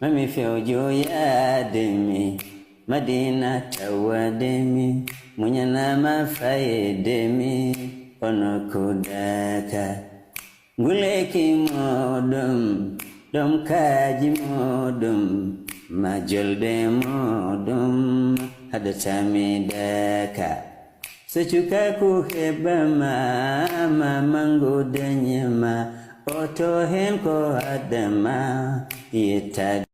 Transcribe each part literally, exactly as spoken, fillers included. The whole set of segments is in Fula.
Mami fewjo yaade mi, Madina tawade mi, muñanama fayde mi, ono kudaka. Nguleki muɗum, ɗum kaaji muɗum, ma jolde muɗum, haɗata mi daka. So cukaaku heɓama, ma mangu dañema, oto hen ko haɗama yettade.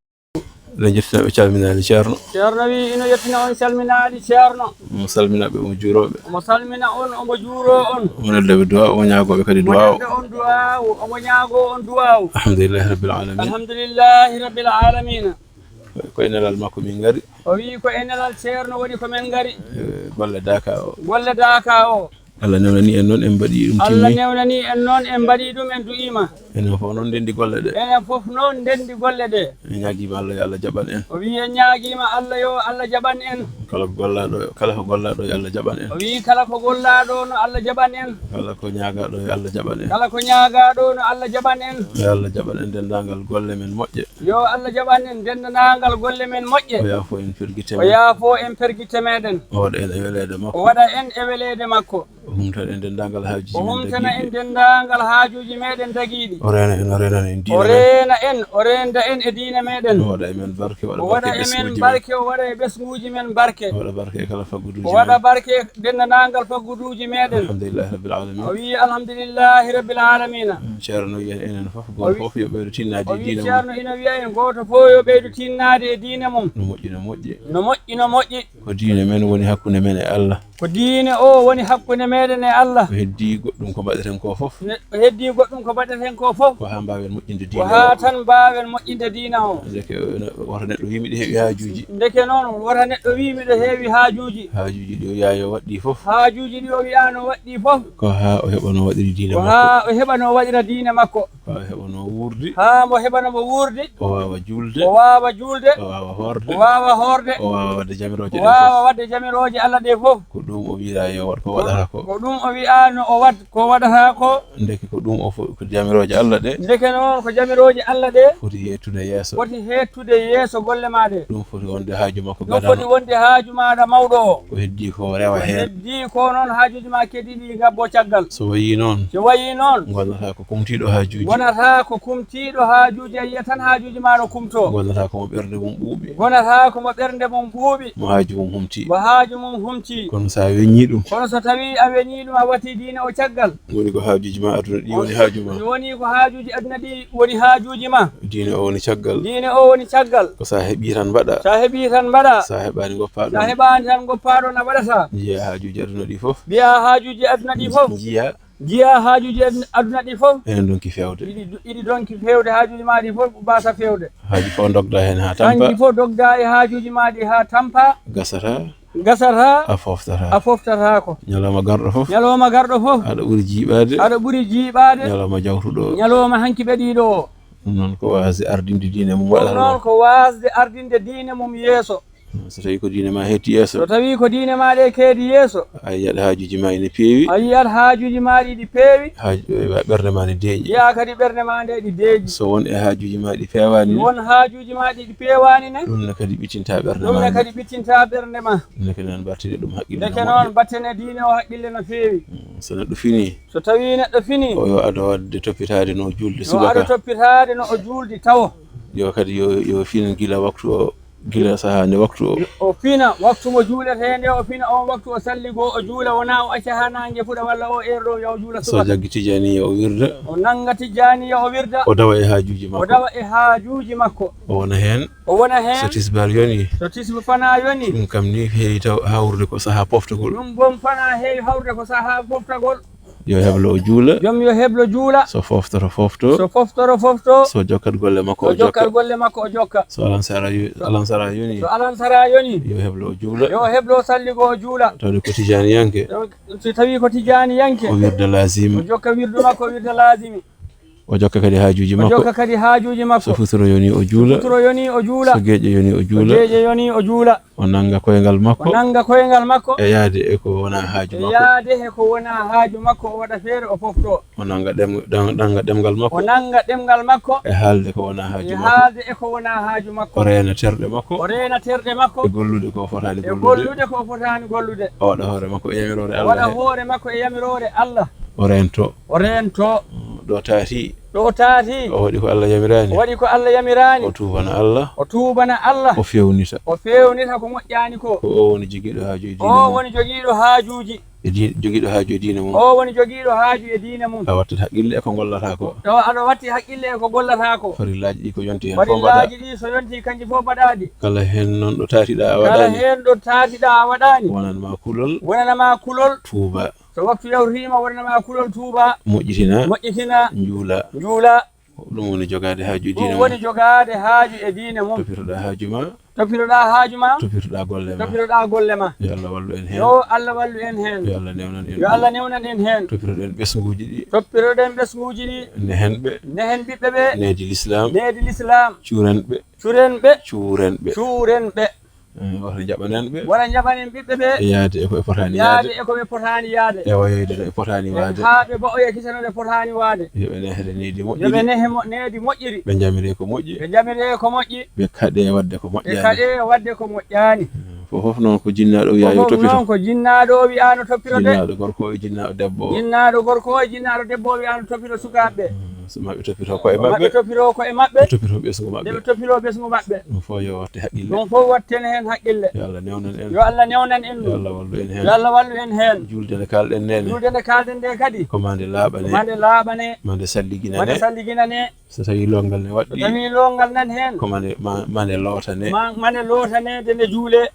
Eɗen jettinaɓe calminaali Ceerno. Ceerno wi ino yettina on calminaali Ceerno. Omo salminaɓe, omo juuroɓe. Omo salmina on, omo juuro on. Omo neldaɓe duwa, omo ñaagooɓe kadi duwaaw. Omo nelda on duwaaw, omo ñaago on duwaaw. Alhamdulillahi rabbil alamin. Alhamdulillahi rabbil alamina. Ko e nelal makko min ngari. O wi ko e nelal Ceerno woni ko men ngari. Eh, golle daka o. Golle daka o. Allah newnani en noon, en mbaɗi ɗum Allah timmi. Newnani en noon, en mbaɗi ɗum, en du'ima. Enen fof noon ndendi golle ɗe. Enen fof noon ndendi golle ɗe. En ñaagiima Allah yo Allah jaɓan en. O wi en ñaagiima Allah yo Allah jaɓan en. Kala ko gollaɗo, kala ko gollaɗo yo Allah jaɓan en. O wi kala ko gollaɗo no Allah jaɓan en. Kala ko ñaagaɗo yo Allah jaɓan en. Kala ko ñaagaɗo no Allah jaɓan en. Yo Allah jaɓan en denndaangal golle men moƴƴe. Yo Allah jaɓan en denndaangal golle men moƴƴe. O yaafo en pergitte O men. Yaafo en pergitte meɗen. O waɗa en e weleede O makko. Waɗa en e weleede makko. O humtana en denndaangal haajuuji O men humtana dagiiɗi. En denndaangal haajuuji meɗen dagiiɗi. O reena en, o reenana en diine O men. Reena en, o reenda en e diine meɗen. O waɗa e men barke, o waɗa O waɗa barke e men ɓesnguuji men. Barke, o waɗa e ɓesnguuji men barke. O waɗa barke e kala fagguduuji O waɗa men. Barke denndaangal fagguduuji meɗen. Alhamdulillahi rabbil alamin. O wi alhamdulillahi rabbil alamina. Ceerno wi en enen fof, O gooto wi-, fof yo ɓeydo tinnaade o e wi diine mum. Ceerno ina wiya en gooto fof yo ɓeydo tinnaade e diine mum. No moƴƴi, no moƴƴi. No moƴƴi, no moƴƴi. Ko diine men woni hakkunde men e Allah. Ko diine o woni hakkunde meɗen e Allah. Ko heddii goɗɗum ko mbaɗeten ko fof. Ne, ko heddii goɗɗum ko mbaɗeten ko fof. Ko haa mbaawen moƴƴinde diine Ko haa o. Tan mbaawen moƴƴinde diina o. Ndeke, eh, wota neɗɗo wi miɗo heewi haajuuji. Ndeke noon, wota neɗɗo wi miɗo heewi haajuuji. Haajuuji ɗi o wiya yo waɗ ɗi fof. Haajuuji ɗi o wiya no waɗ ɗi fof. Ko haa o heɓa no waɗiri diine Ko makko. Haa o heɓa no waɗira diine makko. Haa o heɓa no wuurdi. Haa mo heɓa no mo wuurdi. O waawa juulde. O waawa juulde. O waawa hoorde. O waawa hoorde. O waawa waɗde jamirooje O ɗe waawa fof. Waɗde jamirooje Allah ɗe fof. Ko ɗum o wiya yo waɗ, ko waɗata ko. Ko ɗum o wiya no o waɗ, ko waɗata ko. Ndeke ko ɗum o fo-, ko jamirooje Allah ɗe. Ndeke noon ko jamirooje Allah ɗe. Foti heettude yeeso. Foti heettude yeeso golle ma ɗe. Ɗum foti wonde haaju makko Ɗum gadano. Foti wonde haaju maaɗa mawɗo o. Ko heddii ko rewa Ko heen. Heddii ko noon haajuuji ma keddiiɗi ngabbo caggal. So wayii noon. So wayii noon. Ngonata ko kumtiiɗo haajuuji. Ngonata ko kumtiiɗo haajuuji, a yiya tan haajuuji ma no kumto. Ngonata ko mo ɓernde mum ɓuuɓi. Ngonata ko mo ɓernde mum ɓuuɓi. Mo haaju mum humti. Mo haaju mum humti. Kono so a weññii ɗum. Kono so tawii a weññii ɗum, a waɗi diine o caggal. Woni ko haajuuji ma aduna ɗi woni haaju ma. Woni ko haajuuji aduna ɗi woni haajuuji ma. Diine o woni caggal. Diine o woni caggal. Ko so a heɓii tan mbaɗa. So a heɓii tan mbaɗa. So a heɓaani ngoppa ɗum. So a heɓaani tan ngoppa ɗum a waɗata. Njiya haajuuji aduna ɗi fof. Mbiya haajuuji aduna ɗi fof. Njiya. Njiya haajuuji aduna, aduna ɗi fof. Ene donki feewde. Iɗi, iɗi donki feewde haajuuji ma ɗi fof, mbasa feewde. Haaji fof dogda heen haa tampa. Hannji fof dogda e haajuuji ma ɗi haa tampa. Gasata. Gasata. A foftata. A foftataako. Ñalawma garɗo fof. Ñalawma garɗo fof. Aɗa ɓuri jiiɓaade. Aɗa ɓuri jiiɓaade. Ñalawma jawtuɗo o. Ñalawma hanki ɓediiɗo o. Ɗum noon ko waasde ardinde diine mum Ɗum waɗata noon. Noon ko waasde ardinde diine mum yeeso. So tawii ko diine ma hetti yeeso. So tawii ko diine ma ɗe keedi yeeso. A yiyat haajuuji ma ene peewi. A yiyat haajuuji ma ɗi ɗi peewi. Haaju, eh, ɓernde ma ne deeƴi. Yiya kadi ɓernde ma nde ɗi deeƴi. So won e haajuuji ma ɗi peewaani ne. Won haajuuji ma ɗi ɗi peewaani ne. Ɗum ne kadi ɓittinta ɓernde Ɗum ma ne ne. Kadi ɓittinta ɓernde ma. Ɗum ne kadi noon mbaɗtire ɗum haqqille no Ndeke moƴƴi. Noon mbattene diine o haqqille no feewi. Mm, so neɗɗo fini. So tawii neɗɗo fini. O yo ado waɗde toppitaade no juulde Yo subaka. Ado toppitaade no o juuldi tawo. Yo kadi yo, yo fin gila waktu o, gila sahaa nde waktu o. O fina waktu mo juuletee nde, o fina on waktu o salligoo, o juula, wonaa o acca haa naange fuɗa walla o eerɗo yo o juula So subaka. Jaggi Tijaaniya o wirda. O nannga Tijaaniya o wirda. O dawa e haajuuji O makko. Dawa e haajuuji makko. O wona heen. O wona heen. So tisbaar yoni. So tisbaar fana yoni. Ɗum kam ni heewi taw hawrude ko sahaa poftagol. Ɗum boom fana heewi hawrude ko sahaa poftagol. Yo heblo o juula. Joom yo heblo juula. So foftoro fofto. So foftoro fofto. So jokkat golle makko o So jokka. Jokkat golle makko o jokka. So alansara yo-, alansara yoni. So alansara yoni. Yo heblo o juula. Yo heblo salligo o juula. Tawde ko tijaaniyanke. Taw-, so tawi ko tijaaniyanke. O wirda laazim. O jokka wirdu makko o wirda laazimi. O jokka kadi haajuuji o makko. Jokka kadi haajuuji makko. So futuro yoni o juula. Futuro yoni o juula. So geeƴe yoni o juula. So geeƴe yoni o juula. O nannga koyngal makko. O nannga koyngal makko. E yahde e ko wonaa haaju makko. E yahde e ko wonaa haaju makko, o waɗa feere o foftoo. O nannga ɗem- ɗan- ɗannga ɗemngal makko. O nannga ɗemngal makko. E haalde ko wonaa haaju e makko. Haalde e ko wonaa haaju makko. O reena terɗe makko. O reena terɗe makko. E gollude ko fotaani e gollude. Gollude ko fotaani gollude. O waɗa hoore makko e yamiroore o Allah. Waɗa he- hoore makko e yamiroore Allah. O reento. O reento. Ɗo taati. Ɗo taati. O waɗi ko Allah yamiraani. O waɗi ko Allah yamiraani. O tuubana Allah. O tuubana Allah. O feewnita. O feewnita ko moƴƴaani ko. Ko o woni jogiiɗo haajuuji diine. O mum woni jogiiɗo haajuuji. E di- jogiiɗo haaju e diine mum. O woni jogiiɗo haaju e diine mum. A wattat haqqille e ko ngollataa ko. Tawa aɗa watti haqqille e ko gollataa ko. Farillaaji ɗi ko yonti heen fof mbaɗa. Farillaaji ɗi so yonti kanji fof mbaɗaaɗi. Kala heen noon ɗo taatiɗaa a waɗaani. Kala heen ɗo taatiɗaa a waɗaani. Wonanma kulol. Wonanma kulol. Tuuba. So waktu yawtiima wonanma kulol tuuba. Moƴƴitina. Moƴƴitina. Njuula. Njuula. Ko ɗum woni jogaade haaju e diine mum. Ɗum woni jogaade haaju e diine mum. Toppitoɗaa haaju ma. Toppitoɗaa haaju ma. Toppitoɗaa golle ma. Toppitoɗaa golle ma. Yo Allah wallu en heen. Yo Allah wallu en heen. Yo Allah newnan en. Yo Allah newnan en heen. Toppiroɗen ɓesnguuji ɗi. Toppiroɗen ɓesnguuji ɗi. Nehen ɓe. Nehen ɓiɓɓe ɓe. Needi lislaam. Needi lislaam. Curen ɓe. Curen ɓe. Curen ɓe. Curen ɓe. Eh, wata njaɓanen ɓe. Wata njaɓanen ɓiɓɓe ɓe. E yahde e ko ɓe potaani yahde. Yahde e ko ɓe potaani yahde. E wayoyde no ɓe potaani wayde. Haa ɓe mbaɗoya kisano ɓe potaani wayde. Yo ɓe nehe needi moƴƴiri. Yo ɓe nehe mo- needi moƴƴiri. Ɓe njamire ko moƴƴi. Ɓe njamire ko moƴƴi. Ɓe kaɗe waɗde ko moƴƴaani. Ɓe kaɗe waɗde ko moƴƴaani. Fof fof noon ko jinnaaɗo wiyaa yo toppito. Fof noon ko jinnaaɗo o wiyaano toppito de. Jinnaaɗo gorko o e jinnaaɗo debbo o. Jinnaaɗo gorko o e jinnaaɗo debbo o wiyaano toppito sukaaɓe ɓe. So maɓɓe toppito koye maɓɓe. Maɓɓe toppito koye maɓɓe. Ɓe toppito ɓesngu maɓɓe. Nde ɓe toppito ɓesngu maɓɓe. Ɗum fof yo watte haqqille. Ɗum fof watten heen haqqille. Yo Allah newnan en. Yo Allah newnan en ɗum. Yo Allah wallu en heen. Yo Allah wallu en heen. Juulde nde kaalɗen nde ne. Juulde nde kaalɗen nde kadi. Ko maa nde laaɓane. Ko maa nde laaɓane. Maa nde salliginane. Maa nde salliginane. So tawii loongal ne waɗɗii. So tawii loongal nan heen. Ko maa nde, maa, maa nde lootane. Maa, maa nde lootane de nde juulee.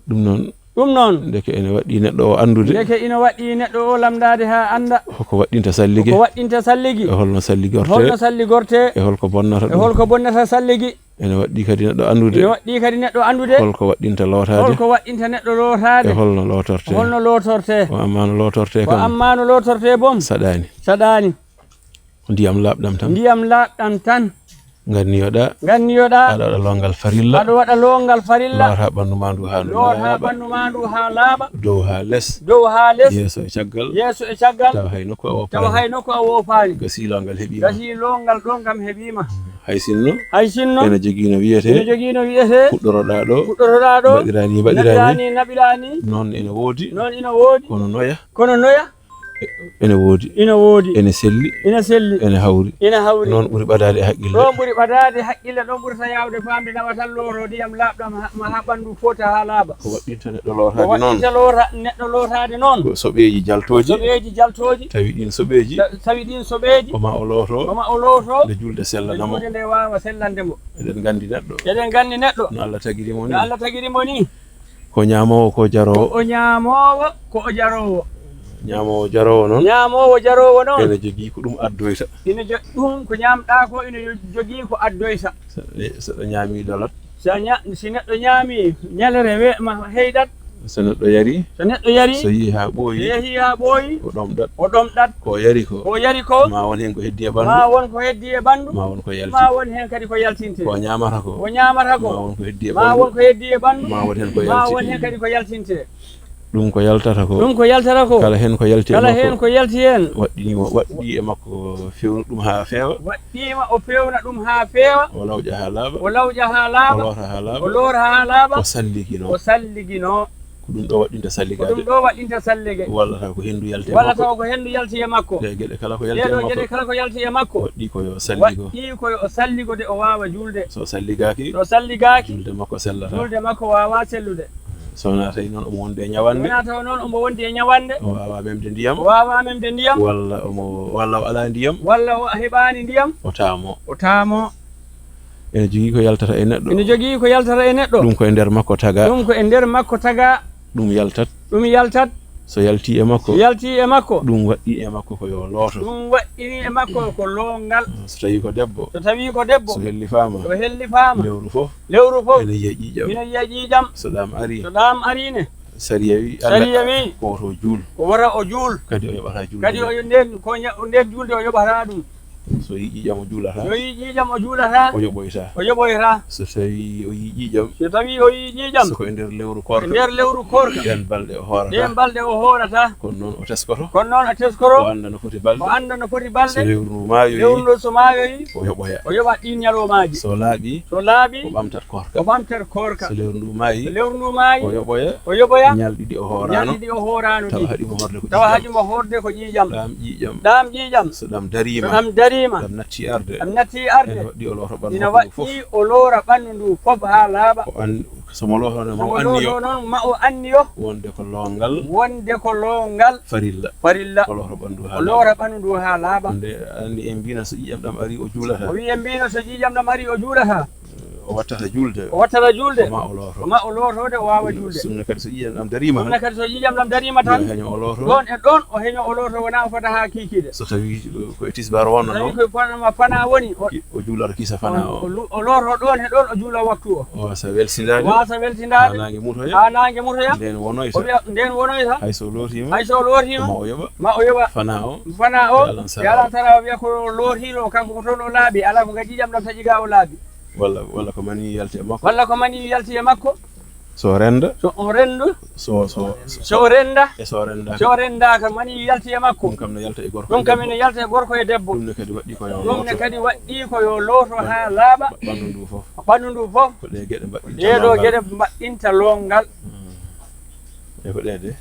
Ɗum noon. Ɗum noon. Ndeke ene waɗɗii neɗɗo o anndude. Ndeke ina waɗɗii neɗɗo o lamndaade haa annda. Hoko waɗɗinta salligi. Hoko waɗɗinta salligi. E holno salligortee. Holno salligortee. E holko bonnata ɗum. E holko bonnata salligi. Ene waɗɗii kadi neɗɗo anndude. Ina waɗɗii kadi neɗɗo anndude. Holko waɗɗinta lootaade. Holko waɗɗinta neɗɗo lootaade. E holno lootortee. Holno lootortee. Ko amma no lootortee kam. Ko amma no lootortee boom. Saɗaani. Saɗaani. Ko ndiyam laaɓɗam tan. Ndiyam laaɓɗam tan. Nganniyoɗaa. Nganniyoɗaa. Aɗa waɗa loongal farilla. Aɗa waɗa loongal farilla. Loota ɓanndu maa ndu haa ndu laaɓa. Loota ɓanndu maa ndu haa laaɓa. Dow haa les. Dow haa les. Yeeso e caggal. Yeeso e caggal. Tawa hay nokku a woopaani. Tawa hay nokku a woopaani. Gasii loongal heɓiima. Gasii loongal ɗoon kam heɓiima. Hay sinno. Hay sinno. Ene jogii no wiyetee. Ene jogii no wiyetee. Puɗɗoroɗaa ɗo. Puɗɗoroɗaa ɗo. Mbaɗiraa ni, mbaɗiraa ni. Naɓiraa ni, naɓiraa ni. Noon ene woodi. Noon ene woodi. Kono noya. Kono noya. Ene woodi. Ina woodi. Ene selli. Ina selli. Ene hawri. Ina hawri. Noon ɓuri ɓadaade e haqqille. Ɗoon ɓuri ɓadaade e haqqille, ɗoon ɓurata yaawde faamde nawatal looro ndiyam laaɓɗam ha, ma haa ɓanndu fota haa laaɓa. Ko waɗɗinta neɗɗo lootaade noon. Ko waɗɗinta loora-, neɗɗo lootaade noon. Ko soɓeeji jaltooji. Soɓeeji jaltooji. Tawi ɗiin soɓeeji. Ta-, tawi ɗiin soɓeeji. Ko ma o looto. Ko ma o looto. Nde juulde sellanamo. Nde juulde nde waawa sellande mo. Eɗen nganndi neɗɗo. Eɗen nganndi neɗɗo. No Allah tagiri mo ni. No Allah tagiri mo ni. Ko ñaamoowo, ko jaroowo. Ko o ñaamoowo, ko o jaroowo. Ñaamoowo jaroowo noon. Ñaamoowo jaroowo noon. Ene jogii ko ɗum addoyta. Ina jo-, ɗum ko ñaamɗaa ko ina jo-, jogii ko addoyta. So, so ɗo ñaami dalat. So a ña-, si neɗɗo ñaami ñalere we-, ma heyɗat. So neɗɗo yari. So neɗɗo yari. So yii haa ɓooyi. So yehii haa ɓooyi. O ɗomɗat. O ɗomɗat. Ko o yari ko. Ko o yari ko. Ma won heen ko heddii e ɓanndu. Ma won ko heddii e ɓanndu. Ma won ko yalti. Ma won heen kadi ko yaltinte. Ko o ñaamata ko. Ko o ñaamata ko. Ma won ko heddii e ɓanndu. Ma won ko heddii e ɓanndu. Ma won heen ko yalti. Ma won heen kadi ko yaltinte. Ɗum ko yaltata ko. Ɗum ko yaltata ko. Kala heen ko yalti e makko. Kala heen ko yalti heen. Waɗɗii mo, waɗɗii e makko feewnu ɗum haa feewa. Waɗɗii ma o feewna ɗum haa feewa. O lawƴa haa laaɓa. O lawƴa haa laaɓa. O loota haa laaɓa. O loota haa laaɓa. O salligino. O salligino. Ko ɗum ɗo waɗɗinta salligaade. Ko ɗum ɗo waɗɗinta sallige. Walla taw ko henndu yalti e makko. Walla taw ko henndu yalti e makko. Ɗee geɗe kala ko yalti e makko. Ɗee ɗoo geɗe kala ko yalti e makko. Waɗɗii ko yo salligo. Waɗɗii ko yo salligo de o waawa juulde. So salligaaki. So salligaaki. Juulde makko sellataa. Juulde makko waawaa sellude. So wonaa tawi noon omo wondi e ñawannde. So wonaa taw noon omo wondi e ñawannde. O waawaa memde ndiyam. O waawaa memde ndiyam. Walla omo, walla o alaa ndiyam. Walla o heɓaani ndiyam. O taamoo. O taamoo. Ene jogii ko yaltata e neɗɗo. Ene jogii ko yaltata e neɗɗo. Ɗum ko e nder makko tagaa. Ɗum ko e nder makko tagaa. Ɗum yaltat. Ɗum yaltat. So yaltii e makko. So yaltii e makko. Ɗum waɗɗii e makko ko yo looto. Ɗum waɗɗini e makko ko loongal. So tawii ko debbo. So tawii ko debbo. So hellifaama. So hellifaama. Lewru fof. Lewru fof. Ene yiya ƴiiƴam. Ene yiya ƴiiƴam. So ɗam arii. So ɗam arii ne. Sariya wi. Sariya wi. Ko woto o juul. Ko wota o juul. Kadi o yoɓataa juulde. Kadi o yo-, nden, ko ña-, nden juulde o yoɓataa ɗum. So yii ƴiiƴam o juulata. So yii ƴiiƴam o juulata. O yoɓoyta. O yoɓoyta. So tawi o yii ƴiiƴam. So tawi o yii ƴiiƴam. So ko e nder lewru koorka. E nder lewru koorka. Ɗeen balɗe o hoorata. Ɗeen balɗe o hoorata. Kono noon o teskoto. Kono noon o teskoto. O annda no foti balɗe. O annda no foti balɗe. So lewru ndu maayoyi. Lewru ndu so maayoyi. O yoɓoya. O yoɓa ɗiin ñalawmaaji. So laaɓi. So laaɓi. O ɓamtat koorka. O ɓamtat koorka. So lewru ndu maayi. So lewru ndu maayi. O yoɓoya. O yoɓoya. Ñalɗi ɗi o hooraano. Ñalɗi ɗi o hooraano ɗi. Tawa haɗi mo hoorde ko ƴiiƴam. Tawa haɗi mo hoorde ko ƴiiƴam. Ɗaam ƴiiƴam. Ɗaam ƴiiƴam. So ɗam dariima. So ɗam dariima. Ɗam natti arde. Ɗam natti arde. Ene waɗɗii o loota ɓanndu ndu fof. Ina waɗɗii o loora ɓanndu ndu fof haa laaɓa. O an-, so mo lootoo noon, ma o anniyo. So mo lootoo noon, ma o anniyo. Wonde ko loongal. Wonde ko loongal. Farilla. Farilla. O loota ɓanndu haa laaɓa. O loora ɓanndu ndu haa laaɓa. Nde anndi en mbiino so ƴiiƴam ɗam arii o juulata. O wi en mbiino so ƴiiƴam ɗam arii o juulata. O wattata juulde. O wattata juulde. Ko ma o looto. Ko ma o looto de o waawa juulde. Sunna kadi so ƴiiƴam ɗam dariima tan. Sunna kadi so ƴiiƴam ɗam dariima tan. Yo heño o looto. Ɗoon e ɗoon o heño o looto wonaa o fota haa kiikiiɗe. So tawi ko e tisbaar wonnoo. So tawi ko fanaa woni. O, o juulata kisa fanaa o. O lu-, o looto ɗoon e ɗoon o juula waktu o. O waasa welsindaade. Waasa welsindaade. Haa naange mutoya. Haa naange mutoya. Ndeen wonoyta. O wiya ndeen wonoyta. Hay so o lootiima. Hay so o lootiima. Ma o yoɓa. Ma o yoɓa. Fanaa o. Fanaa o. Yo Alan Sara. Yo Alan Sara o wiya ko lootiiɗo o kanko ko toon o laaɓi. Alaa ko ngati ƴiiƴam ɗam taƴi ga o laaɓi. Walla, walla ko mani yalti e makko. Walla ko mani yalti e makko. So rennda. So o renndu. So, so, so, so o rennda. E so renndaaka. So o renndaaka, mani yalti e makko. Ɗum kam ne yalta e gorko e debbo. Ɗum kam ene yalta e gorko e debbo. Ɗum ne kadi waɗɗii ko yo looto. Ɗum ne kadi waɗɗii ko yo looto haa laaɓa. Ɓanndu ndu fof. Ɓanndu ndu fof. Ko ɗee geɗe mbaɗɗinta loongal. Ɗee ɗoo geɗe mbaɗɗinta loongal. Mm. E ko ɗee de?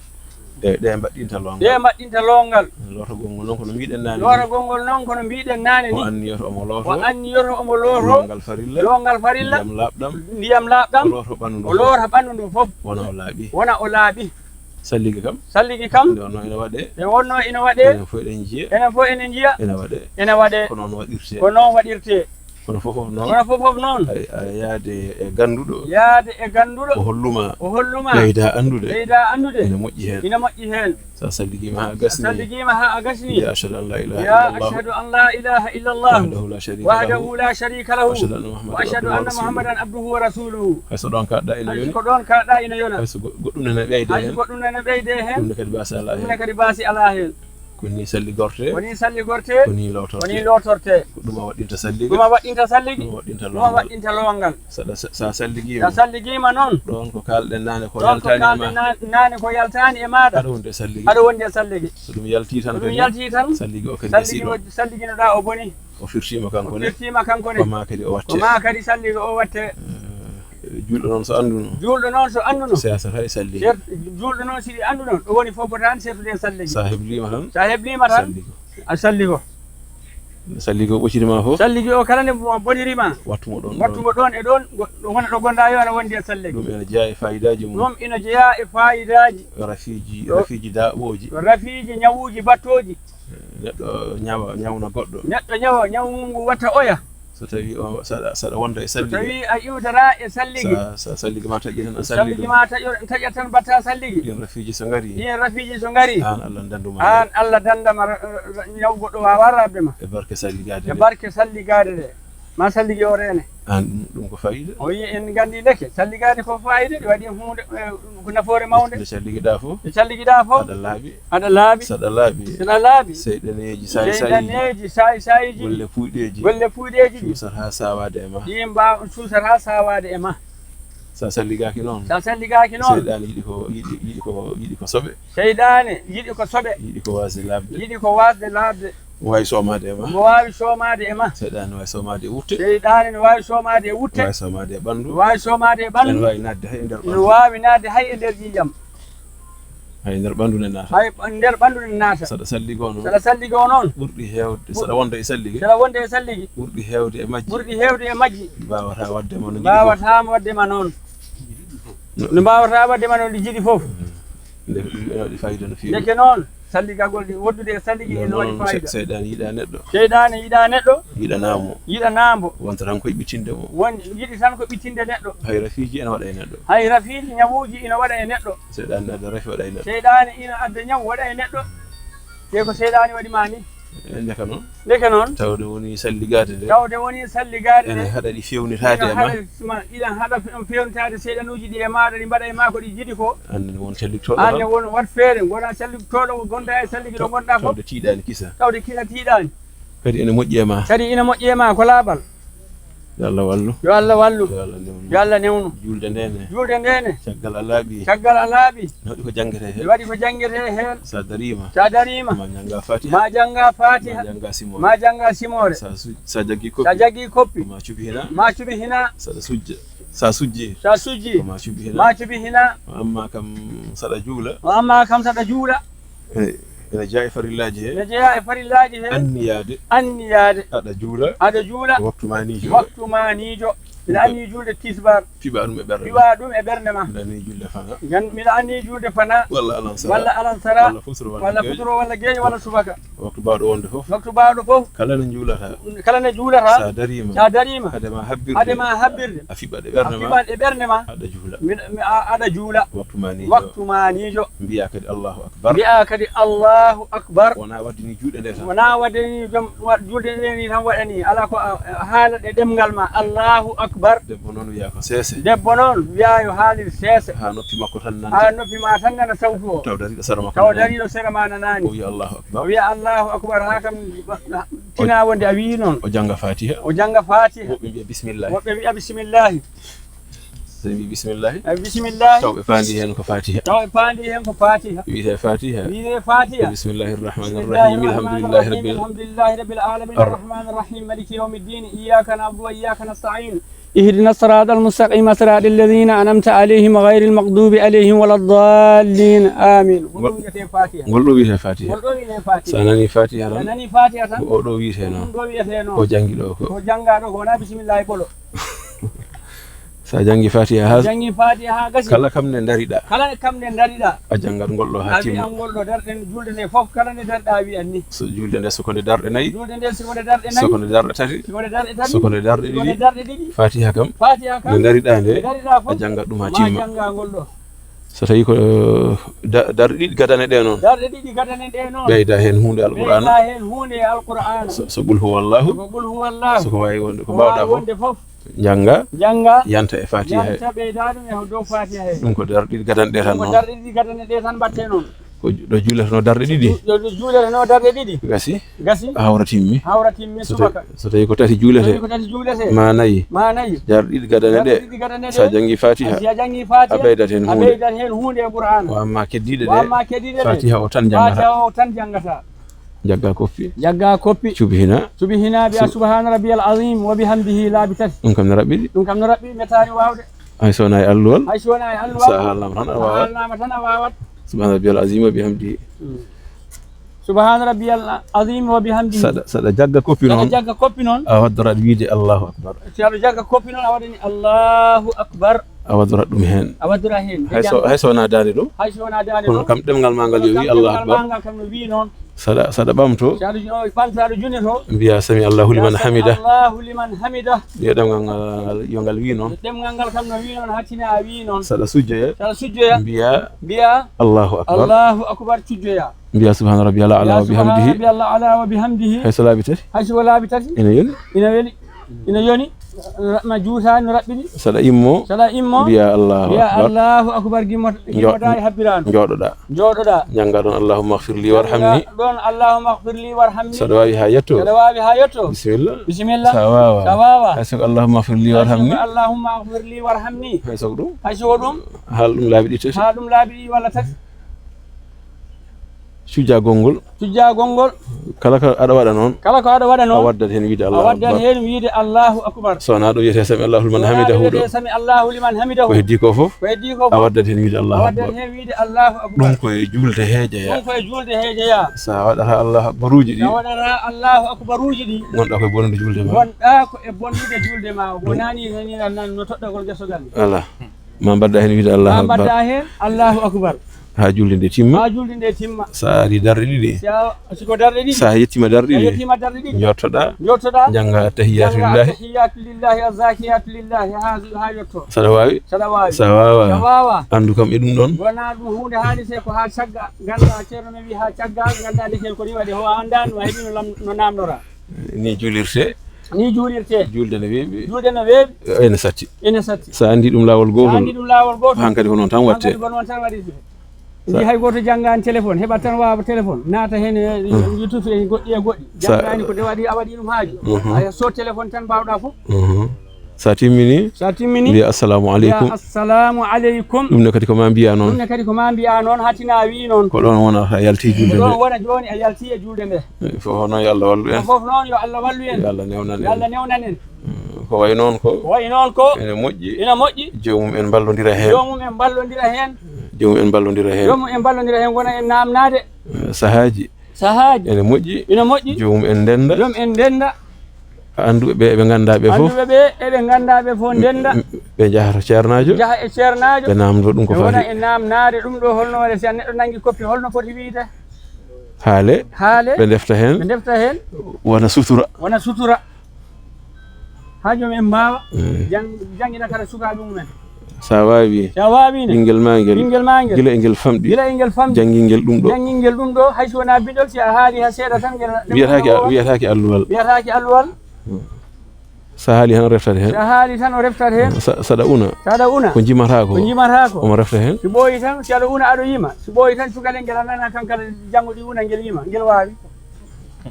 Ɗe, ɗe mbaɗɗinta loongal. Ɗe mbaɗɗinta loongal. Lootagol ngol noon, kono mbiɗen naane ni. Lootagol ngol noon, kono mbiɗen naane ni. O anniyoto omo looto. O anniyoto omo looto. Loongal farilla. Loongal farilla. Ndiyam laaɓɗam. Ndiyam laaɓɗam. O loota ɓanndu ndu fof. O loota ɓanndu ndu fof. Wona o laaɓi. Wona o laaɓi. Salligi kam. Salligi kam. Nde wonnoo ina waɗee. Nde wonnoo ina waɗee. Enen fof eɗen njiya. Enen fof eɗen njiya. Ene waɗee. Ene waɗee. Ko noon waɗirtee. Ko noon waɗirtee. Kono fof fof noon. Kono fof fof noon. Ay, ay, yaade e gannduɗo. Yaade e gannduɗo. O holluma. O holluma. Ɓeyda anndude. Ɓeyda anndude. Ina moƴƴi heen. Ina moƴƴi heen. So a salligiima haa a gasni. So a salligiima haa a gasni. Mbiya, "Ashhadu an la ilaha illallah." Mbiya, "Ashhadu an la ilaha illallah." Wahdahu la sharika lahu. Wahdahu la sharika lahu. Wa ashhadu anna Muhammadan abduhu wa rasuluhu. Hay so ɗoon kaaɗɗaa ina yoni. Hay so ko ɗoon kaaɗɗaa ina yona. Hay so go-, goɗɗum nana ɓeyde heen. Hay so goɗɗum nana ɓeyde heen. Ɗum ne kadi baasi alaa heen. Ɗum ne kadi baasi alaa heen. Ko nii salligortee. Ko nii salligortee. Ko nii lootortee. Ko nii lootortee. Ko ɗum a waɗɗinta salligi. Ɗum a waɗɗinta salligi. Ɗum a waɗɗinta loongal. Ɗum a waɗɗinta loongal. Saɗa, sa, sa salligiima. Sa salligiima noon. Ɗoon ko kaalɗen naane ko yaltaani e ma. Ɗoon ko kaalɗen na-, naane ko yaltaani e maaɗa. Aɗa wondi e salligi. Aɗa wondi e salligi. So ɗum yaltii tan. So ɗum kadi yaltii tan. Salligi o kadi gasii ɗoon. Salligi o salliginoɗaa o bonii. O firtiima kanko ne. O firtiima kanko ne. Ko maa kadi o watte. Ko maa kadi salligi o watte. Eh, juulɗo noon so annduno. Juulɗo noon so annduno. Sersata e salligi. Ser-, juulɗo noon si annduno, ɗo woni fof fotaani sertude e salligi. Sa hebliima tan. Sa hebliima tan. Salligo. A salligo. Salligi o ɓociri ma fof. Salligi o kala nde mo boniri ma. Wattu mo ɗoon. Wattu mo ɗoon e ɗoon, go-, wona ɗo ngonɗaa yo ana wondi e salligi. Ɗum ina jeyaa e faayidaaji mum. Ɗum ina jeyaa e faayidaaji. Rafiiji, ɗo rafiiji daaɓooji. Rafiiji ñawuuji battooji. Neɗɗo ñawa, ñawna goɗɗo. Neɗɗo ñawa, ñaw mum ngu watta oya. So tawi o, saɗa, saɗa wonda e salligi. So tawi a iwtata e salligi. Sa, sa salligi ma taƴi tan a salligi. Salligi ma taƴo, taƴat tan mbatta salligi. Ɗin rafiiji so ngari. Ɗin rafiiji so ngari. Aan Allah danda ma. Aan Allah danda ma, ra-, ra-, ñaw goɗɗo waawa raɓde ma. E barke salligaade nde. E barke salligaade nde. Ma salligi o reene. Aan ɗum, ɗum ko fayida. O wiyi en nganndi ndeke. Salligaade ko fayida. Ɗi waɗi huunde, eh, ko nafoore mawnde. Nde salligiɗaa fof. Nde salligiɗaa fof. Aɗa laaɓi. Aɗa laaɓi. Saɗa laaɓi. Saɗa laaɓi. Seyɗaneeji saay saayiji. Seyɗaneeji saay saayiji. Golle puuyɗeeji. Golle puuyɗeeji ɗi. Cuusata haa saawaade e ma. Ɗi mbaaw-, cuusata haa saawaade e ma. Sa salligaaki noon. Sa salligaaki noon. Seyɗaane yiɗi ko, yiɗi, yiɗi ko, yiɗi ko soɓe. Seyɗaane yiɗi ko soɓe. Yiɗi ko waasde laaɓde. Yiɗi ko waasde laaɓde. Omo waawi soomaade e ma. Omo waawi soomaade e ma. Seyɗaane ne waawi soomaade e wutte. Seyɗaane ne waawi soomaade e wutte. Waawi soomaade e ɓanndu. Waawi soomaade e ɓanndu. Ene waawi naatde hay e nder ɓanndu. Ene waawi naatde hay e nder ƴiiƴam. Hay e nder ɓanndu ne naata. Hay e nder ɓanndu ne naata. Saɗa salligoo noon. Saɗa salligoo noon. Ɓurɗi heewde, saɗa wonda e salligi. Saɗa wonda e salligi. Ɓurɗi heewde e majji. Ɓurɗi heewde e majji. Mbaawataa waɗde ma no njiɗi fof. Mbaawataa waɗde ma noon. No, no mbaawataa waɗde ma no ɗi njiɗi fof. Ndeke ɗum ene waɗi fayida no feewi. Ndeke noon, salligagol ɗi, wondude e salligi ene waɗi fayida. Seyɗaane yiɗaa neɗɗo. Seyɗaane yiɗaa neɗɗo. Yiɗanaa mo. Yiɗanaa mo. Wonta tan koye ɓittinde mo. Won, yiɗi tan ko ɓittinde neɗɗo. Hay rafiiji ene waɗa e neɗɗo. Hay rafiiji ñawuuji ene waɗa e neɗɗo. Seyɗaane ene adda rafi waɗa e neɗɗo. Seyɗaane ina adda ñaw waɗa e neɗɗo. Te ko seyɗaane waɗi ma ni. E ndeka noon. Ndeke noon. Tawde woni salligaade nde. Tawde woni salligaade nde. Ene haɗa ɗi feewnitaade e ma. Ene haɗa suma, iɗen haɗa fe-, feewnitaade seyɗanuuji ɗi e maaɗa, ɗi mbaɗa e ma ko ɗi njiɗi ko. Aan ne won calliktooɗo. Aan ne won wat feere, ngona calliktooɗo, ngonda e salligi ɗo ngonɗaa ko. Tawde tiiɗaani kisa. Tawde kina tiiɗaani. Kadi ene moƴƴi e ma. Kadi ina moƴƴi e ma ko laaɓal. Yo Allah wallu. Yo Allah wallu. Yo Allah newnu. Yo Allah newnu. Juulde nde ne. Juulde nde ne. Caggal a laaɓi. Caggal a laaɓi. Ne waɗi ko janngete heen. Ne waɗi ko janngete heen. Sa dariima. Sa dariima. Ma jannga Fatiha. Ma jannga Fatiha. Ma jannga simoore. Ma jannga simoore. Sa su-, sa jaggi koppi. Sa jaggi koppi. Ma cuɓi hina. Ma cuɓi hina. Saɗa sujja. Sa sujji. Sa sujji. Ko ma cuɓi hina. Ma cuɓi hina. Wa amma kam saɗa juula. Wa amma kam saɗa juula. Ene, ene jeyaa e farillaaji he. Ene jeyaa e farillaaji he. Anniyaade. Anniyaade. Aɗa juula. Aɗa juula. Waktu maaniijo. Waktu maaniijo. Mbiɗa anniyi juulde tisbaar. Piɓa ɗum e ɓernde ma. Piɓa ɗum e ɓernde ma. Mbiɗa anniyi juulde fana. Ngan-, mbiɗa anniyi juulde fana. Walla alansara. Walla alansara. Walla futuro walla geeƴo. Walla futuro walla geeƴo walla subaka. Waktu baawɗo wonde fof. Waktu baawɗo fof. Kala nde juulata. Kala nde juulata. Sa dariima. Sa dariima. Hade ma habbirde. Hade ma habbirde. A fiɓat e ɓernde ma. A fiɓat e ɓernde ma. Aɗa juula. Mbiɗa, mi, a, aɗa juula. Waktu maaniijo. Waktu maaniijo. Mbiya kadi Allahu Akbar. Mbiya kadi Allahu Akbar. Wona waɗde ni juuɗe nde tan. Wona waɗde ni joom, wa-, juulde nde ni tan waɗani. Ala ko a, a haala ɗe ɗemngal ma. Allahu Akbar. Debbo noon wiya ko seese. Debbo noon wiya yo haalir seese. Haa noppi makko tan nanta. Haa noppi ma tan nana sawtu o. Taw dariiɗo sera makko nanaani. Taw dariiɗo sera ma nanaani. O wiya Allahu Akbar. O wiya Allahu Akbar. Haa kam tina wonde a wiyi noon. O jannga Fatiha. O jannga Fatiha. Woɓɓe mbiya bismillahi. Woɓɓe mbiya bismillahi. So ɓe mbi bismillahi. Eh, bismillahi. Taw ɓe paandi heen ko Fatiha. Taw ɓe paandi heen ko Fatiha. Wiyetee Fatiha. Wiyetee Fatiha. Bismillahi rahmani rahim. Alhamdulillahi rabbil. Alhamdulillahi rabbil alamin. Ar- Arrahmani rahim. Maliki yawmi ddin. Iyyaka na'budu wa iyyaka nasta'in. Ihdina siratal mustaqima siratal ladhina an'amta alayhim ghayril maghdubi alayhim wala ddallin. Amin. Ngol ɗum wiyetee Fatiha. Ngol ɗum wiyetee Fatiha. Ngol ɗum wiyetee Fatiha. So a nani Fatiha tan. So a nani Fatiha tan. Ko o ɗo wiyetee noon. Ɗum ɗo wiyetee noon. O janngi ɗo ko. O jannga ɗo ko wona bismillahi ɓolo. So a janngi Fatiha haa. Janngi Fatiha haa gasi. Kala kam nde ndariɗa. Kala kam nde ndariɗa. A janngat ngol ɗo haa timma. A wiyan ngol ɗo darɗe juulde nde fof kala nde darɗa a wiyan ni. So juulde nde so ko nde darɗe nayi. Juulde nde so ko nde darɗe nayi. So ko nde darɗe tati. So ko nde darɗe tati. So ko nde darɗe ɗiɗi. So ko nde darɗe ɗiɗi. Fatiha kam. Fatiha kam. Nde ndariɗa nde. Nde ndariɗa fof. A janngat ɗum haa timma. Ma jannga ngol ɗo. So tawi ko, eh, da-, darɗe ɗiɗi gadane ɗe noon. Darɗe ɗiɗi gadane ɗe noon. Ɓeyda heen huunde Alqur'aana. Ɓeyda heen huunde e Alqur'aana. So, so qul huwallahu. So ko qul huwallahu. So ko waawi wonde, ko mbaawɗa fof. Waawi wonde fof. Jannga. Jannga. Yanta e Fatiha he. Yanta ɓeyda ɗum e dow Fatiha he. Ɗum ko darɗe ɗiɗi gadane ɗe tan noon. Ɗum ko darɗe ɗiɗi gadane ɗe tan mbaɗte noon. Ko ɗo juuletenoo darɗe ɗiɗi? Ɗo juuletenoo darɗe ɗiɗi. Gasi. Gasi. Hawra timmi. Hawra timmi subaka. So tawi, so tawi ko tati juulete. So tawi ko tati juulete. Ma nayi. Ma nayi. Darɗe ɗiɗi gadane ɗe. Darɗe ɗiɗi gadane ɗe. So a janngi Fatiha. Si a janngi Fatiha. A ɓeydat heen huunde. A ɓeydat heen huunde e Qur'aana. Wa amma keddiiɗe ɗe. Wa amma keddiiɗe ɗe. Fatiha o tan janngata. Fatiha o tan janngata. Jagga koppi. Jagga koppi. Cuɓi hina. Cuɓi hina mbiya subhaana rabbiyal azim wa bihamdihi laabi tati. Ɗum kam no raɓɓiɗi. Ɗum kam no raɓɓiɗi, metaani waawde. Hay so wonaa e alluwal. Hay so wonaa e alluwal. So a haalnaama tan a waawat. So a haalnaama tan a waawat. Subhaana rabbiyal azim wa bihamdihi. Mm. Subhaana rabbiyal azim wa bihamdihi. Saɗa, saɗa jagga koppi noon. Saɗa jagga koppi noon. A waddorat wiide Allahu Akbar. Si aɗa jagga koppi noon, a waɗani Allahu Akbar. A waddorat ɗum heen. A waddorat heen. Hay so, hay so wonaa daande ɗo. Hay so wonaa daande ɗo. Kono kam ɗemngal ma ngal yo wi Allahu Akbar. Kono kam ɗemngal ma ngal kam no wi noon. Saɗa, saɗa ɓamto. Saɗa ɓamto, aɗa junito. Mbiya sami Allahu liman hamidah. Allahu liman hamidah. Yo ɗemngal ngal, yo ngal wi noon. Ɗemngal ngal kam no wi noon, hattine a wi noon. Saɗa sujjoya. Saɗa sujjoya. Mbiya. Mbiya. Allahu akbar. Allahu akbar, sujjoya. Mbiya subhana rabbiyal a'la wa bihamdihi. Mbiya subhana rabbiyal a'la wa bihamdihi. Hay so laabi tati. Hay so laabi tati. Ina yoni. Ina weli. Ina yoni. Ma juuta no raɓɓiɗi. Saɗa immo. Saɗa immo. Mbiya Allahu akbar. Mbiya Allahu akbar, gimmo-, gimmotaade habbiraano. Jooɗoɗa. Jooɗoɗa. Jannga ɗon, "Allahumma ighfir li warhamni." Jannga ɗon, "Allahumma ighfir li warhamni." Saɗa waawi haa yetto. Saɗa waawi haa yetto. Bisimilla. Bisimilla. Sa waawa. Sa waawa. Hay so ko, "Allahumma ighfir li warhamni." Hay so ko, "Allahumma ighfir li warhamni." Hay so ko ɗum. Hay so ko ɗum. Haal ɗum laabi ɗiɗi tati. Haal ɗum laabi ɗiɗi walla tati. Cujjagol ngol. Cujjagol ngol. Kala ko aɗa waɗa noon. Kala ko aɗa waɗa noon. A waddat heen wiide Allahu akbar. A waddat heen wiide Allahu akbar. So wonaa ɗo wiyetee sami Allahu liman hamidahu ɗo. So wonaa ɗo wiyetee sami Allahu liman hamidahu. Ko heddii ko fof. Ko heddii ko fof. A waddat heen wiide Allahu akbar. A waddat heen wiide Allahu akbar. Ɗum ko e juulde he jeyaa. Ɗum ko e juulde he jeyaa. So a waɗataa Allahu akbaruuji ɗi. So a waɗataa Allahu akbaruuji ɗi. Ngonɗaa ko e bonnude juulde ma. Ngonɗaa ko e bonnude juulde ma. Ɗum. Wonaa ni, ni, ni, no toɗɗagol gesogal. Alaa. Ma mbaɗɗaa heen wiide Allahu akbar. Ma mbaɗɗaa heen Allahu akbar. Haa juulde nde timma. Haa juulde nde timma. So a arii darɗe ɗiɗi. Si a, si ko darɗe ɗiɗi. So a yettiima darɗe ɗiɗi. A yettiima darɗe ɗiɗi. Njooɗtoɗaa. Njooɗtoɗaa. Njannga attahiyatu lillahi. Njannga attahiyatu lillahi, azzakiyatu lillahi, haa, haa yetto. Saɗa waawi? Saɗa waawi. Sa waawa. Sa waawa. Anndu kam e ɗum ɗon. Wonaa ɗum huunde haalirtee ko haa cagga. Nganndaa ceerno men wi haa cagga, nganndaa ndeke ko ni waɗi. Ho a anndaa no a heɓi no lam-, no naamnora. Ni juulirtee. Ni juulirtee. Juulde no weeɓi. Juulde no weeɓi. Ene satti. Ene satti. Sa anndi ɗum laawol gootol. Sa anndi ɗum laawol gootol. Hankadi ko noon tan waɗtee. Hankadi ko noon tan waɗirtee. Ndi hay gooto janngaani téléphone, heɓat tan wawa téléphone, naata heen e YouTube e goɗɗi e goɗɗi. Janngaani ko nde waɗi, a waɗi ɗum haaju. A so téléphone tan mbaawɗa fof. Mhm. Sa timmini, sa timmini, mbiya assalamu aleykum. Mbiya assalamu aleykum. Ɗum ne kadi ko ma mbiya noon. Ɗum ne kadi ko ma mbiya noon, hatina wi noon. Ko ɗoon wona a yalti julde nde. Ko ɗoon wona jooni a yalti e julde nde. Eh, fof noon yo Allah wallu en. Fof noon yo Allah wallu en. Yo Allah newnan en. Yo Allah newnan en. Mm, ko wayi noon ko. Ko wayi noon ko. Ene moƴƴi. Ene moƴƴi. Joomum en mballondira heen. Joomum en mballondira heen. Joomum en mballondira heen. Joomum en mballondira heen, ngona en naamnaade. Eh, sahaaji. Sahaaji. Ene moƴƴi. Ene moƴƴi. Joomum en ndennda. Joom en ndennda. Annduɓe ɓe, ɓe nganndaa ɓe fof. Annduɓe ɓe, e ɓe nganndaa ɓe fof ndennda. Ɓe njaha to ceernaajo. Njaha e ceernaajo. Ɓe naamndoo ɗum ko faati. Ɓe ngona e naamnaade ɗum ɗo, holno waɗa si a neɗɗo nanngi koppi, holno foti wiyde? Haale. Haale. Ɓe ndefta heen. Ɓe ndefta heen. Wona sutura. Wona sutura. Haa joom en mbaawa jang-, janngina kala sukaaɓe mumen. Sa waawi. Sa waawi ne. Ɓinngel ma ngel. Ɓinngel ma ngel. Gila e ngel famɗi. Gila e ngel famɗi. Janngingel ɗum ɗo. Janngingel ɗum ɗo, hay so wonaa bindol, si a haali haa seeɗa tan ngel. Wiyataake, wiyataake alluwal. Wiyataake alluwal. Sa haali tan o reftat heen. Sa haali tan o reftat heen. Sa-, saɗa una. Saɗa una. Ko njimata ko. Ko njimata ko. Omo refta heen. Si ɓooyi tan, si aɗa una aɗa yima. Si ɓooyi tan cukalel ngel a nana tan kala janngo ɗi una ngel yima. Ngel waawi.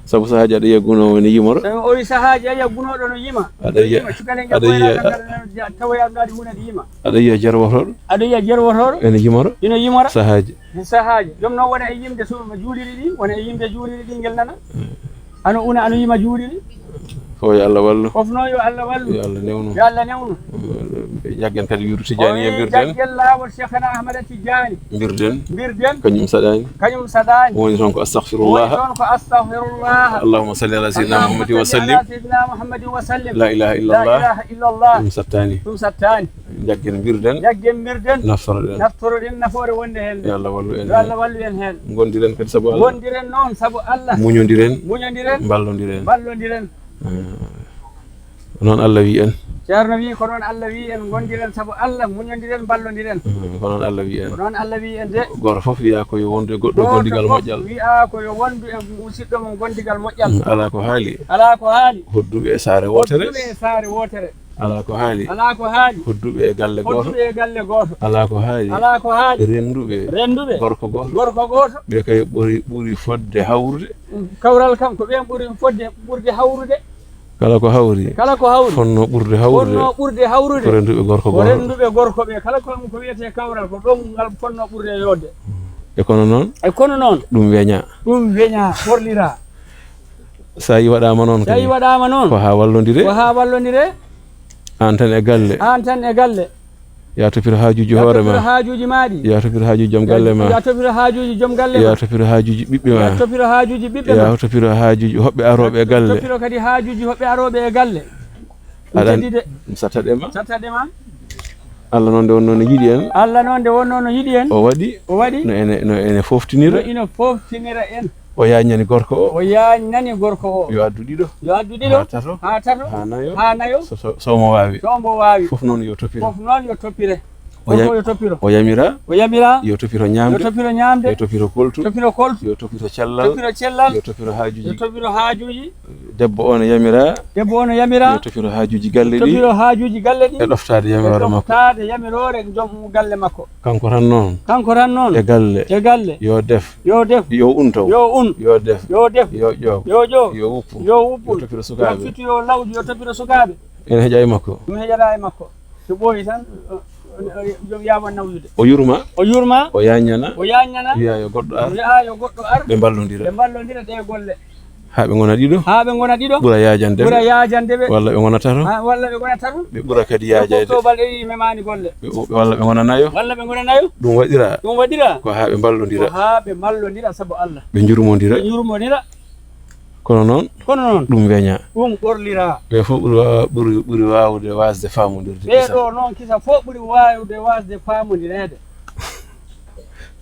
Sabu sahaaji aɗa yiya gunoowo ene yimoro. Sabu o wi sahaaji a yiya gunooɗo no yima. Aɗa yiya, cukalel ngel aɗa yiya, tawoya ɗum ɗaɗi hunde yima. Aɗa yiya jerwotooɗo. Aɗa yiya jerwotooɗo. Ene yimoro. Ina yimora. Sahaaji. Sahaaji. Joom noon wona e yimde so juuliri ɗi, wona e yimde juuliri ɗi ngel nana. Ano una, ano yima juuliri. Ko yo Allah wallu. Fof noon yo Allah wallu. Yo Allah newnu. Yo Allah newnu. Ƴaggen kadi wirdu Tijaani e mbirden. Ƴaggen laawol Cheikhana Ahmada Tijaani. Mbirden. Mbirden. Kañum saɗaani. Kañum saɗaani. Woni toon ko astaghfirullah. Woni toon ko astaghfirullah. Allahumma salli ala sayyidina Muhammadin wa sallim. Allahumma salli ala sayyidina Muhammadin wa sallim. La ilaha illallah. La ilaha illallah. Ɗum sattaani. Ɗum sattaani. Ƴaggen mbirden. Ƴaggen mbirden. Naftoroɗen. Naftoroɗen nafoore wonde heen nde. Yo Allah wallu en heen. Yo Allah wallu en heen. Ngondiren kadi sabu Allah. Ngondiren noon sabu Allah. Muñondiren. Muñondiren. Mballondiren. Mballondiren. Eh, noon Allah wi en. Ceerno wi ko noon Allah wi en, ngondiren sabu Allah, muñondiren, mballondiren. Mm, ko noon Allah wi en. Ko noon Allah wi en de. Gooto fof wiya ko yo wondu e goɗɗo gondigal moƴƴal. Gooto fof wiya ko yo wondu e musidɗo mum gondigal moƴƴal. Mm, alaa ko haali. Alaa ko haali. Hodduɓe e saare wootere. Hodduɓe e saare wootere. Alaa ko haali. Alaa ko haali. Hodduɓe e galle gooto. Hodduɓe e galle gooto. Alaa ko haali. Alaa ko haali. Rennduɓe. Rennduɓe. Gorko gooto. Gorko gooto. Ɓe kay ɓuri, ɓuri fodde hawrude. Mm, kawral kam ko ɓeen ɓuri fodde, ɓurde hawrude. Kala ko hawri. Kala ko hawri. Fonnoo ɓurde hawrude. Fonnoo ɓurde hawrude. Ko rennduɓe gorko gooto. Ko rennduɓe gorko ɓe. Kala ko, ko wiyetee kawral, ko ɗoon ngal fonnoo ɓurde yooɗde. E kono noon. E kono noon. Ɗum weñaa. Ɗum weñaa, ɓorliraa. So a yi waɗaama noon kadi. So a yi waɗaama noon. Ko haa wallondire. Ko haa wallondire. Aan tan e galle. Aan tan e galle. Yaa toppito haajuuji hoore ma. Yaa toppito haajuuji ma ɗi. Yaa toppito haajuuji joom galle ma. Yaa toppito haajuuji joom galle ma. Yaa toppito haajuuji ɓiɓɓe ma. Yaa toppito haajuuji ɓiɓɓe ma. Yaa toppito haajuuji hoɓɓe arooɓe e galle. Toppito kadi haajuuji hoɓɓe arooɓe e galle. Aɗa anndi, mi sattaɗe ma. Sattaɗe ma. Allah noon nde wonnoo no yiɗi en. Allah noon nde wonnoo no yiɗi en. O waɗi. O waɗi. No ene, no ene fooftinira. No ina fooftinira en. O yaañnani gorko o. O yaañnani gorko o. Yo addu ɗiɗo. Yo addu ɗiɗo. Haa tato. Haa tato. Haa nayo. Haa nayo. So, so, so omo waawi. So omo waawi. Fof noon yo toppire. Fof noon yo toppire. O yam-, gorko yo toppiro. O yamira. O yamira. Yo toppiro ñaamde. Yo toppiro ñaamde. Yo toppiro koltu. Toppiro koltu. Yo toppiro cellal. Toppiro cellal. Yo toppiro haajuuji. Yo toppiro haajuuji. Debbo o no yamira. Debbo o no yamira. Yo toppiro haajuuji galle ɗi. Toppiro haajuuji galle ɗi. E ɗoftaade yamiroore makko. E ɗoftaade yamiroore joom galle makko. Kanko tan noon. Kanko tan noon. E galle. E galle. Yo def. Yo def. Yo un taw. Yo un. Yo def. Yo def. Yo ƴoow. Yo ƴoow. Yo wuppu. Yo wuppu. Yo toppiro sukaaɓe. Yo fittu, yo lawju, yo toppiro sukaaɓe. Ene heƴa e makko. Ɗum heƴata e makko. So ɓooyi tan, o, o, o, joom yaawa nawdude. O yurma. O yurma. O yaañana. O yaañana. Wiya yo goɗɗo ar. Wiya yo goɗɗo ar. Ɓe mballondira. Ɓe mballondira ɗe golle. Haa ɓe ngona ɗiɗo. Haa ɓe ngona ɗiɗo. Ɓura yaajande ɓe. Ɓura yaajande ɓe. Walla ɓe ngona tato. Haa, walla ɓe ngona tato. Ɓe ɓura kadi yaajayde. Ɓe fof to balɗe ɗiɗi memaani golle. Ɓe, walla ɓe ngona nayo. Walla ɓe ngona nayo. Ɗum waɗira. Ɗum waɗira. Ko haa ɓe mballondira. Ko haa ɓe mballondira sabu Allah. Ɓe njurmondira. Ɓe njurmondira. Kono noon. Kono noon. Ɗum weña. Ɗum ɓorlira. Ɓe fof ɓuri waawa-, ɓuri, ɓuri waawde waasde faamondirde. Ɓee ɗo noon kisa fof ɓuri waawde waasde faamondireede.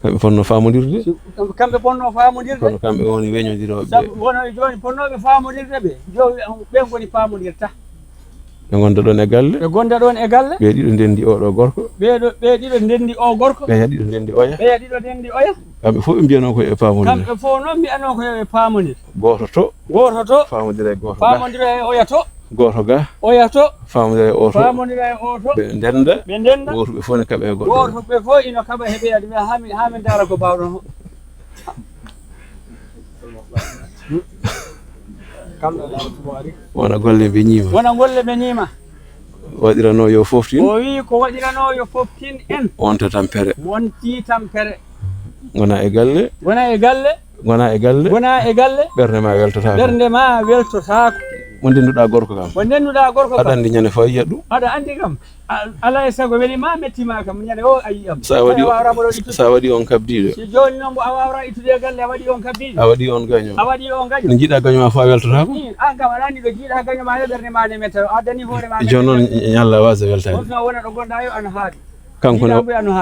Kamɓe ponno faamondirde. Si, kamɓe ponno faamondirde. Kono kamɓe woni weñondirooɓe. Sabu wono e jooni ponnooɓe faamondirde ɓe. Jooni ɓe ngoni faamondirta. Ɓe ngonda ɗoon e galle. Ɓe ngonda ɗoon e galle. Ɓe ɗiɗo ndenndi oo ɗoo gorko. Ɓee ɗo, ɓe ɗiɗo ndenndi oo gorko. Ɓeya ɗiɗo ndenndi oya. Ɓeya ɗiɗo ndenndi oya. Kamɓe fof ɓe mbiyanoo ko yo ɓe paamondir. Kamɓe fof noon mbiyanoo ko yo ɓe paamondir. Gooto to. Gooto to. Faamondira e gooto ga. Faamondira e oya to. Gooto ga. Oya to. Faamondira e oto. Faamondira e oto. Ɓe ndennda. Ɓe ndennda. Gooto ɓe fof ne kaɓa e goɗɗo. Gooto ɓe fof ina kaɓa he ɓeya. Haa min, haa min ndaara ko mbaawɗon. Wona golle ɓe ñiima. Wona golle ɓe ñiima. Waɗiranoo yo fooftin. O wii ko waɗiranoo yo fooftin en. Wonta tampere. Wonti tampere. Ngona e galle. Ngona e galle. Ngona e galle. Ngona e galle. Ɓernde ma weltotaako. Ɓernde ma weltotaako. Mo ndennduɗaa gorko kam. Mo ndennduɗaa gorko kam. Aɗa anndi ñande fof a yiyat ɗum. Aɗa anndi kam. A-, alaa e sago weli ma metti ma kam ñande o a yiyam. Sa waɗi, a waawra mo ɗo ittude. Sa waɗi on kabdiiɗo. Si jooni noon mbo a waawra ittude e galle a waɗi on kabdiiɗo. A waɗi on gaño. A waɗi on gaño. No jiɗa gaño ma fof a weltotaako. Ii, an kam aɗa anndi ɗo jiɗa gaño ma yo ɓernde ma ne metta a addani hoore ma. Jooni noon ñalla waasa weltaade. On tuma wona ɗo gonɗa yo an haade. Kanko ne,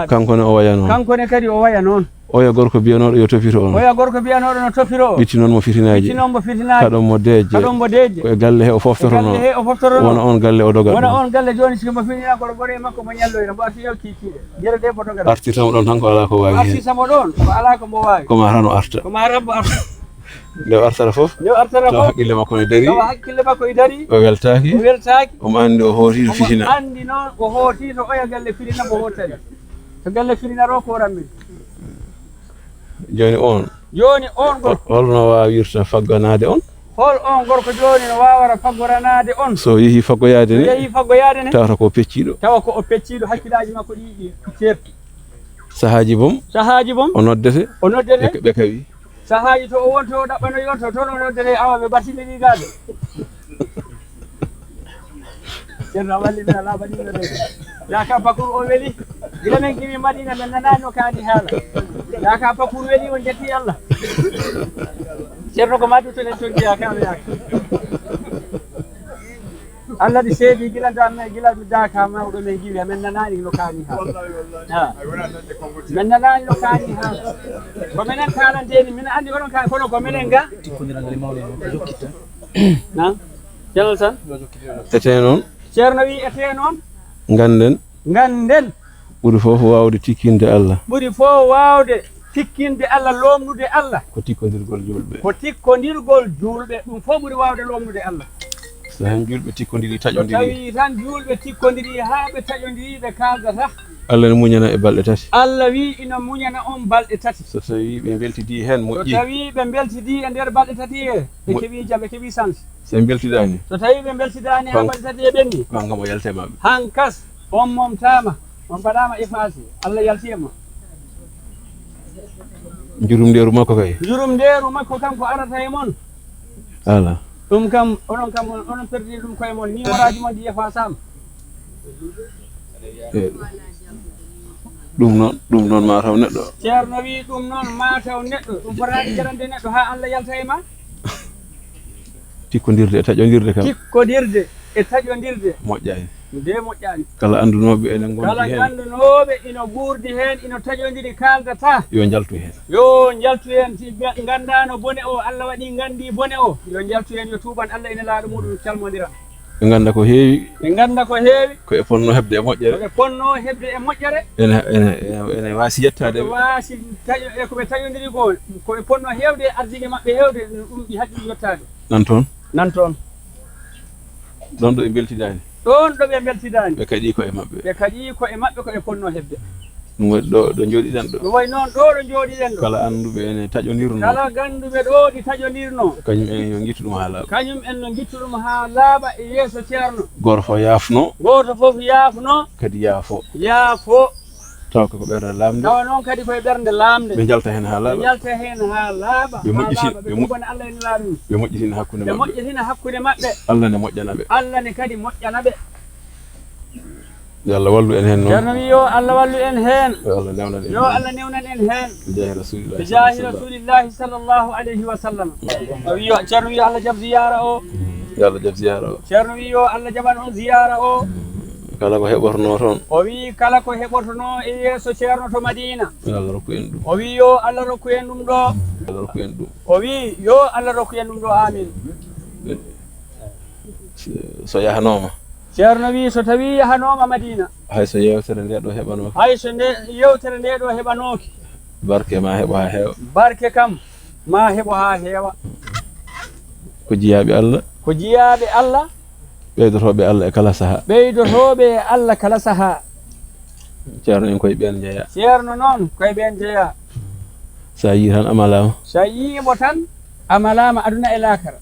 kanko ne o waya noon. Kanko ne kadi o waya noon. Oya gorko biyanooɗo yo topito on. Oya gorko biyanooɗo no topito o. Ɓitti noon mo fitinaaji. Ɓitti noon mo fitinaaji. Kaɗon mo deeƴƴe. Kaɗon mo deeƴƴe. Ko e galle he o foftotonoo. E galle he o foftotonoo. Wona on galle o dogat. Wona on galle jooni siki mo finina ko ɗo gore makko mo ñalloyra. Mbo arti yo kiikiiɗe. Jere de boto galle. Artirta mo ɗon tan ko alaa ko waawi heen. Artirta mo ɗon ko alaa ko mbo waawi. Ko ma tan o arta. Ko ma tan mbo arta. Nde o artata fof, nde o artata tawa fof, hakkille makko ne darii, tawa hakkille makko e darii, o weltaaki, o weltaaki, omo anndi o hooti to fitina. Omo anndi noon o hooti to oya galle fitina mbo hootani. To galle fitina ro ko rammi. Jooni on. Jooni on gorko. Hol no waawirta fagganaade on? Hol on gorko jooni no waawara faggoranaade on? So yehi faggoyaade ne, so yehi faggoyaade ne, tawata ko pecciiɗo. Tawa ko o pecciiɗo, hakkillaaji makko ɗi, ɗi, ɗi ceerti. Sahaaji boom. Sahaaji boom. O noddete. O noddete. Ɓe, ɓe kawi. Sahaaji to o wonto o ɗaɓɓanoyi on to, toon o noddete awa ɓe battiniri gaade. Ceerno Amadou Lamine Alaa baɗiino de. Yaaka Bakur o weli. Gila men gimi Madina men nanaani no kaani haala. Yaaka Bakur weli on jetti Allah. Ceerno ko madu to nen ton yaaka yaaka. Allah ɗi seedi gila dan gila daaka mawɗo men giwi men nanaani no kaani haala. Ha. Men nanaani no kaani haala. Ko menen kaalanteni men anndi onon ka kono ko menen ga. Tikkondiral ngal e mawɗo en o jokkitta. Na? Jalal tan. Etee noon. Ceerno wi etee noon. Ngannden. Ngannden. Ɓuri fof waawde tikkinde Allah. Ɓuri fof waawde tikkinde Allah, loomnude Allah. Ko tikkondirgol juulɓe. Ko tikkondirgol juulɓe. Ɗum fof ɓuri waawde loomnude Allah. So heen juulɓe tikkondiri, taƴondiri. So tawi tan juulɓe tikkondiri haa ɓe taƴondiri, ɓe kaaldata. Allah ne muñana e balɗe tati. Allah wi ina muñana on balɗe tati. So tawi ɓe mbeltidi heen, moƴƴi. So tawi ɓe mbeltidi e nder balɗe tati he, ɓe keɓi jam, ɓe keɓi sans. So ɓe mbeltidaani. So tawi ɓe mbeltidaani haa balɗe tati he ɓenni. Kan kam o yalta e maɓɓe. Han kas, on momtaama, on mbaɗaama effacé. Allah yalti e ma. Njurumndeeru makko kay. Njurumndeeru makko kam ko arata e mon. Ala. Ɗum kam, onon kam, on, onon perdiri ɗum koye mon, numéro aji mon ɗi effaçaama. E, ɗum noon, ɗum noon ma taw neɗɗo. Ceerno wi ɗum noon ma taw neɗɗo, ɗum fotaani jarande neɗɗo haa Allah yalta e ma. Tikkondirde e taƴondirde kam. Tikkondirde e taƴondirde. Moƴƴaani. Nde moƴƴaani. Kala anndunooɓe ene ngondi heen. Kala anndunooɓe ina nguurdi heen, ina taƴondiri, kaaldata. Yo njaltu heen. Yo njaltu heen, si ɓe nganndaano bone o, Allah waɗi nganndi bone o. Yo njaltu heen, yo tuuban Allah e Nelaaɗo muɗum, calmondiran. Ɓe ngannda ko heewi. Ɓe ngannda ko heewi. Ko ɓe ponnoo heɓde e moƴƴere. Ko ɓe ponnoo heɓde e moƴƴere. Ene, ene, ene, ene waasi yettaade. Ko ɓe waasi taƴo-, e ko ɓe taƴondiri ko, ko ɓe ponnoo heewde e ardiiɓe maɓɓe heewde, ɗum ɗi haɗi yettaade. Nan toon. Nan toon. Ɗoon ɗo ɓe mbeltidaani. Ɗoon ɗo ɓe mbeltidaani. Ɓe kaɗii koye maɓɓe. Ɓe kaɗii koye maɓɓe ko ɓe ponnoo heɓde. Ɗum waɗi ɗo, ɗo njooɗiɗen ɗo. Ɗum waɗi noon ɗo, ɗo njooɗiɗen ɗo. Kala annduɓe ene taƴondirnoo. Kala ngannduɓe ɗo ɗi taƴondirnoo. Kañum en yo ngittu ɗum haa laaɓa. Kañum en no ngittu ɗum haa laaɓa e yeeso Ceerno. Gooto fof yaafnoo. Gooto fof yaafnoo. Kadi yaafoo. Yaafoo. Tawa ko ɓernde laamnde. Tawa noon kadi koye ɓernde laamnde. Ɓe njalta heen haa laaɓa. Ɓe njalta heen haa laaɓa. Ɓe moƴƴitin-, ɓe moƴ-, ɓe moƴƴitina hakkunde maɓɓe. Ɓe moƴƴitina hakkunde maɓɓe. Allah ne moƴƴana ɓe. Allah ne kadi moƴƴana ɓe. Yo Allah wallu en heen noon. Ceerno wi yo Allah wallu en heen. Yo Allah newnan en. Yo Allah newnan en heen. Bi jaahi Rasulillahi. Bi jaahi Rasulillahi sallallahu alayhi wa sallam. O wi yo, Ceerno wi yo Allah jaɓ ziyaara o. Yo Allah jaɓ ziyaara o. Ceerno wi yo Allah jaɓan on ziyaara o. Kala ko heɓotonoo toon. O wi kala ko heɓotonoo e yeeso Ceerno to Madina. Yo Allah rokku en ɗum. O wi yo Allah rokku en ɗum ɗo. Yo Allah rokku en ɗum. O wi yo Allah rokku en ɗum ɗo. Amin. So, so yahanooma. Ceerno wi so tawi yahanooma Madina. Hay so yeewtere nde ɗo heɓanooki. Hay so nde yeewtere nde ɗo heɓanooki. Barke ma heɓo haa heewa. Barke kam ma heɓo haa heewa. Ko jiyaaɓe Allah. Ko jiyaaɓe Allah. Ɓeydotooɓe Allah e kala sahaa. Ɓeydotooɓe e Allah kala sahaa. Ceerno en koye ɓeen njeyaa. Ceerno noon koye ɓeen njeyaa. So a yii tan a malaama. So a yii mo tan a malaama aduna e laakara.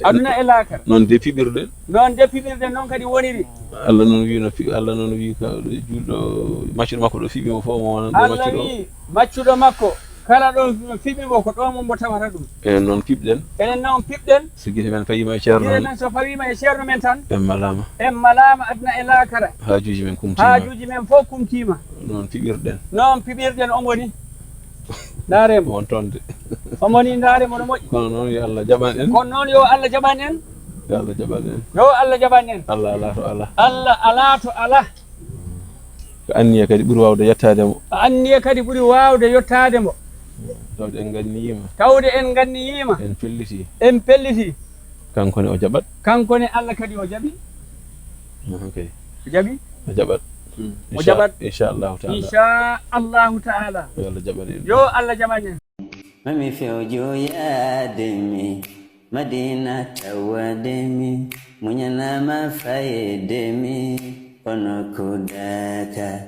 Aduna e laakara. Noon de piɓirɗen. Noon de piɓirɗen noon kadi woniri. Allah noon wii no pi-, Allah noon wii ka juulɗo maccuɗo makko ɗo fiɓi mo fof mo wonani ɗo Allah maccuɗo. Wii maccuɗo makko kala ɗo fiɓi mo ko ɗo mo mbo tawata ɗum. Enen noon piɓɗen. Enen noon piɓɗen. So gite men payiima e ceerno. Gite men so pawiima e ceerno men tan. En malaama. En malaama aduna e laakara. Haajuuji men kumtiima. Haajuuji men fof kumtiima. Noon piɓirɗen. Noon piɓirɗen omo ni. Ndaare mo. Won toon de. Omo ni ndaare mo no moƴƴi. Kono noon yo Allah jaɓan en. Kono noon yo Allah jaɓan en. Yo Allah jaɓan en. Yo Allah jaɓan en. Allah alaa to alaa. Allah alaa to alaa. Ko anniya kadi ɓuri waawde yettaade mo. Ko anniya kadi ɓuri waawde yettaade mo. Tawde en nganniyiima. Tawde en nganniyiima. En pellitii. En pellitii. Kanko ne o jaɓat. Kanko ne Allah kadi o jaɓi. Mhm, kay. O jaɓi. O jaɓat. O jaɓat. Inchallahu taala. Inchallahu taala. Yo Allah jaɓan en. Yo Allah jaɓan en. Mami fewjo yaade mi Madina tawade mi muñanama fayde mi ono kudaka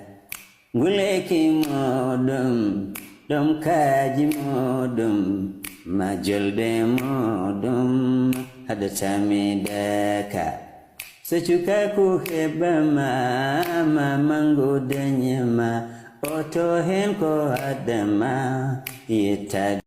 nguleki moɗum ɗum kaji moɗum ma jolde moɗum hadatami daka so cukaku heɓama ma mangu dañema oto hen ko haddama yettade